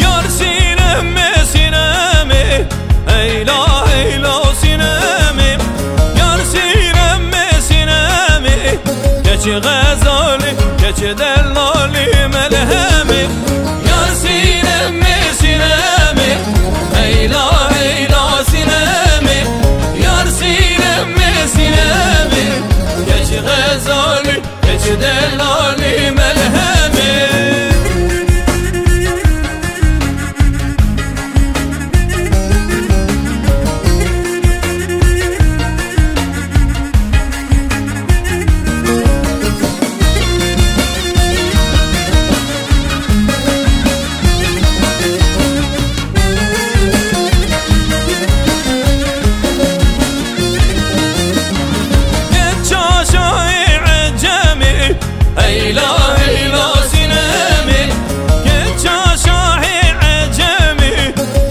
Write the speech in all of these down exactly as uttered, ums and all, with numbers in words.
Yar Sînemê, Sînemê, eyla, eyla Sînemê. Yar Sînemê, Sînemê, keçi Xezalî, keçi delalî Melhemê. Yar Sînemê, Sînemê, eyla, eyla Sînemê. Yar Sînemê, Sînemê, keçi Xezalî, keçi delalî Melhemê. Keça şahê Ecemê, eyla, eyla Sînemê. Keça şahê Ecemê,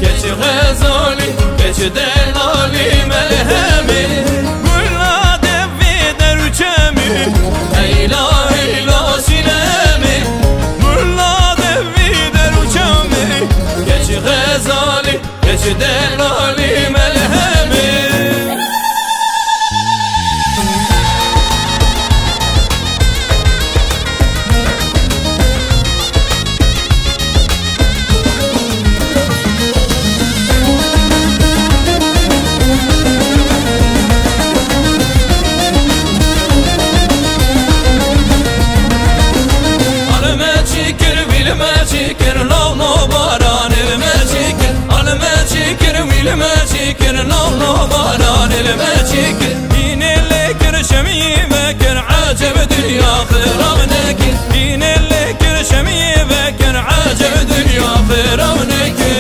keçi Xezalî, keçi delalî Melhemê. Gula devê derûçemê, eyla, eyla Sînemê. Gula devê derûçemê, keçi Xezalî, keçi delalî Melhemê. Alime çi kir, wî li me çi kir, law law baranê li me çi kir. Alime çi kir, wî li me çi kir, law law baranê li me çi kir. Hînê lê kir, şemiyê vekir, eceb dinya xirab nekir. Hînê lê kir, şemiyê vekir, eceb dinya xirab nekir.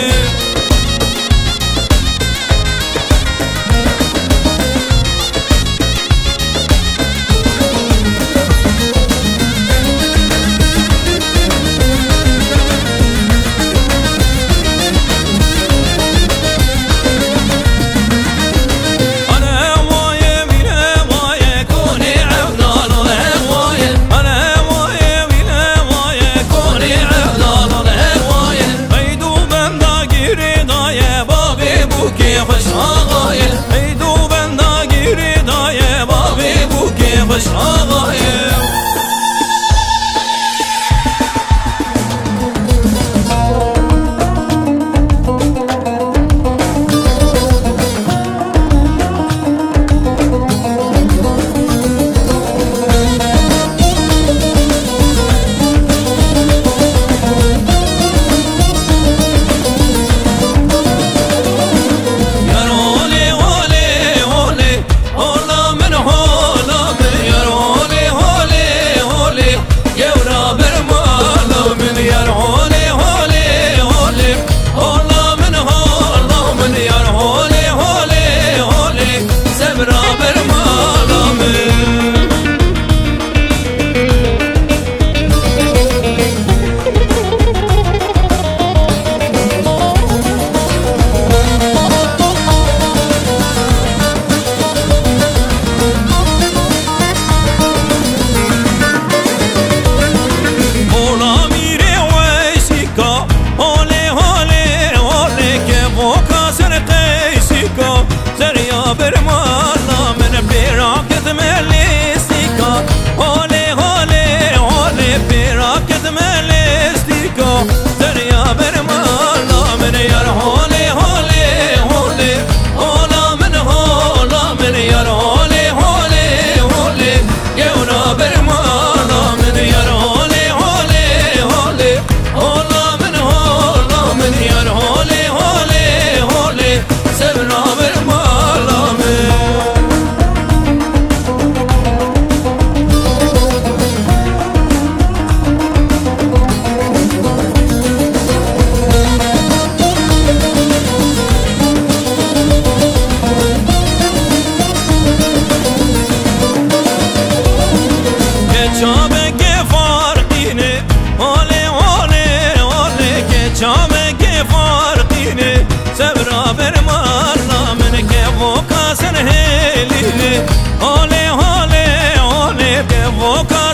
Voka